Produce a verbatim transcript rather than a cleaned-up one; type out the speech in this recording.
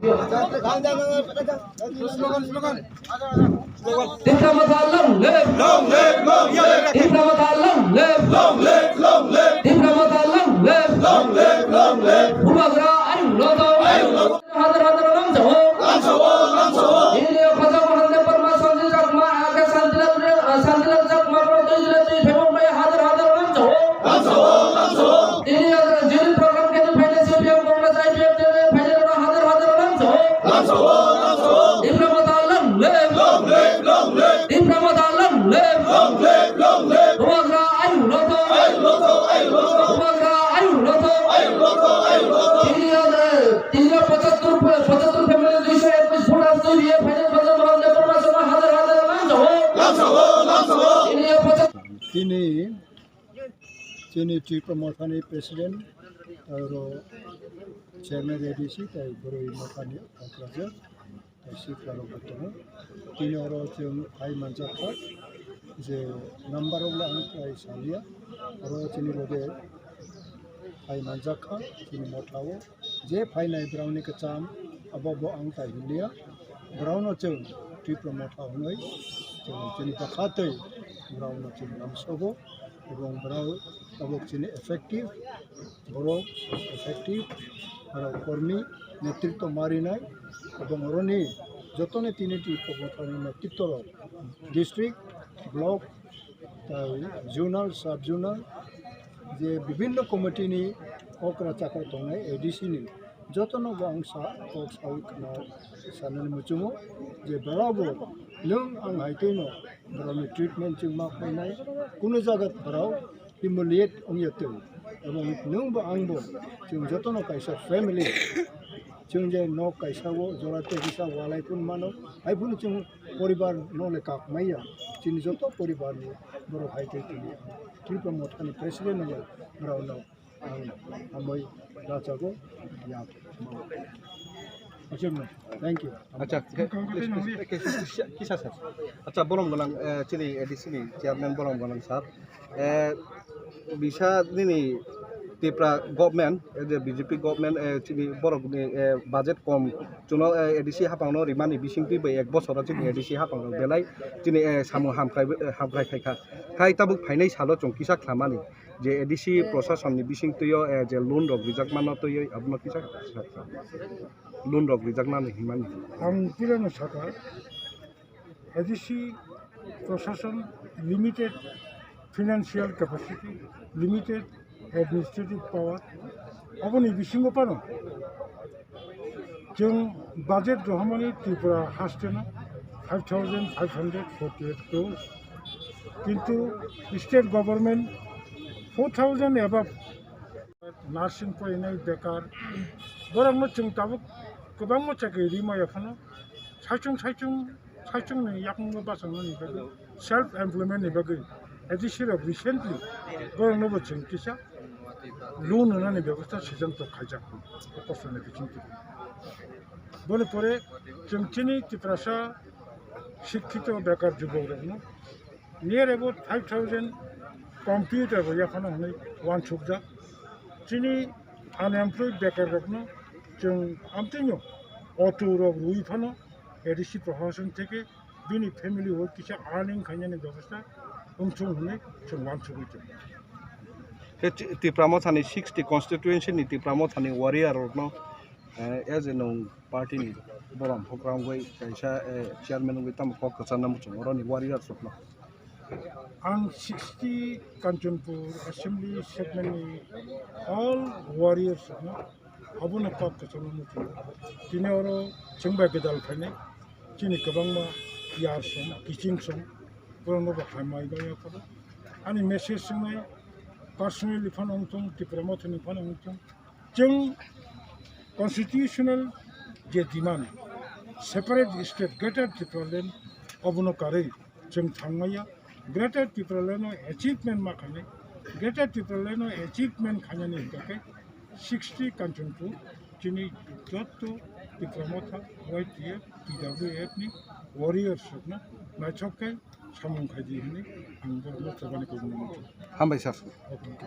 Tipra Motha long live! Long live, long live! Tipra Motha long live! Long live, long live! Tipra Motha long live! Long live, long live! Bubagra ayuk loto! Ayuk loto! Hazar hazar lamsao! Lamsao, lamsao! Ini khajak Mahadev Parma Sanjay Chakma, ake Santilal, Santilal Chakma, bro, tui jile tui phebok bai hazar hazar lamsao! Lamsao, lamsao! Ini hazar jil program khe phaile C P M Congress I P F te phaile hazar hazar lamsao! Lamsao, lamsao! Tipra Motha long live! Long live, long live! Tipra Motha long live! Long live, long live! Bubagra ayuk loto! Ayuk loto, ayuk loto! Bubagra ayuk loto! Ayuk loto, ayuk loto! Tini, eh, tini pochattor, pochattor family duisho ekush voter twi riye phaile khajak Mahadev Parma Sanjay hazar hazar lamsao! Lamsao, lamsao! Tini pochattor Tini chini Tipra Mothani President, aro Chairman A D C, tai Boroi Mothani Kokrajak, tai Sikla rok bo tongo. Tini oro chwng phai manjak kha, je number rok le ang kwlai saliya, oro chini loge phai manjak kha, chini motha o. Je phainai borokni kwcham, abo bo ang tai hinliya. Borokno chwng Tipra Motha hwnwi chwng chini bwkha twi borokno chwng lamsogo, ebong borok tabuk chini effective, borok effective, borok kormi netritw marinai, ebong oroni jotoni tini Tipra Mothani netritw rok district, block, tai zonal, sub zonal, je bibhinno committee ni okra chakra tongnai A D C ni, jotono bo ang sa, kok sawi khna sanani muchungo je borok bo nwng ang hai twino borokni treatment chwng ma khainai, kunu jaga borok humiliate wngya twi, ebong nwng bo ang bo chwng jotono kaisa family. Chwng je nok kaisa o jora tei kisa walai phun mano, hai phunu chwng poribar no le kak maya. Chini joto poribar ni borok hai tei tini Tipra Mothani president no borok no ang hambai rachago ya. Thank you. Acha, ke-, ke-, ke-, kisa sir. Acha, borom gwnang, eh, chini A D C ni chairman borom gwnang sir. Eh, bisa nini Tipra government, eh, je B J P government, eh, chini borok ni, eh, budget kom, chuno, eh, A D C hapang no rimani bising twi bai ek bosor o chini A D C hapang rok belai chini, eh, samung hamkrai, eh, hamkrai khai kha. Khai tabuk phainai salo chwng kisa khlamani je A D C prosason ni bising twi o, eh, je loan rok rijak mano twi o abono kisa loan rok rijak mani hinmani. Ang pura no saka, A D C prosason limited financial capacity, limited administrative power, aboni bisingo phano chwng budget rohormani Tripura hasteno five thousand five hundred forty-eight crores, kintu state government four thousand above nursing porinai bekar, borokno chwng tabuk kwbangma chakri rimaya phano saichung saichung saichungni yakungno bachangna ni bagwi, self employment ni bagwi A D C rok recently borokno bo chwng kisa loan rwnani bebosta sijak tok khaijak kosoni biching twi. Boni pore chwng chini Tiprasa sikkito bekar jubok rokno near about five thousand computer bo yaphano hwnwi wansukjak. Chini unemployed bekar rokno chwng amtwino auto rok rwi phano A D C prohashan theke bini family o kisa earning khainani bebosta wngthung hwnwi chwng wansugwi tongo. Khe Ti-, Tipra Mothani sixty constituency ni Tipra Mothani warrior rokno, eh, as a nwng party ni borom hokrangwi kaisa, eh, chairman wngwi tamo kok kwcharna muchungo oroni warrior rokno. Ang sixty Kanchanpur Assembly segment ni all warriors no abono kok kwchangma muchungo. Tini oro chwng bai gwdal phainai chini kwbangma yar song, kiching song, borokno bo hambai maya phano. Ani message swngnai personally phano wngthung, Tipra Mothani phano wngthung. Chwng constitutional je demand, separate state, Greater Tipraland, obono karwi chwng thangmaya. Greater Tipraland no achievement ma khainai, Greater Tipraland no achievement khainani hinkhe sixty Kanchanpur chini jotto Tipra Motha, Y T F, T W F ni warriors rokno naithok khe samung khaidi hwnwi ang borokno chobani kaimu. Hambai sir. Okay.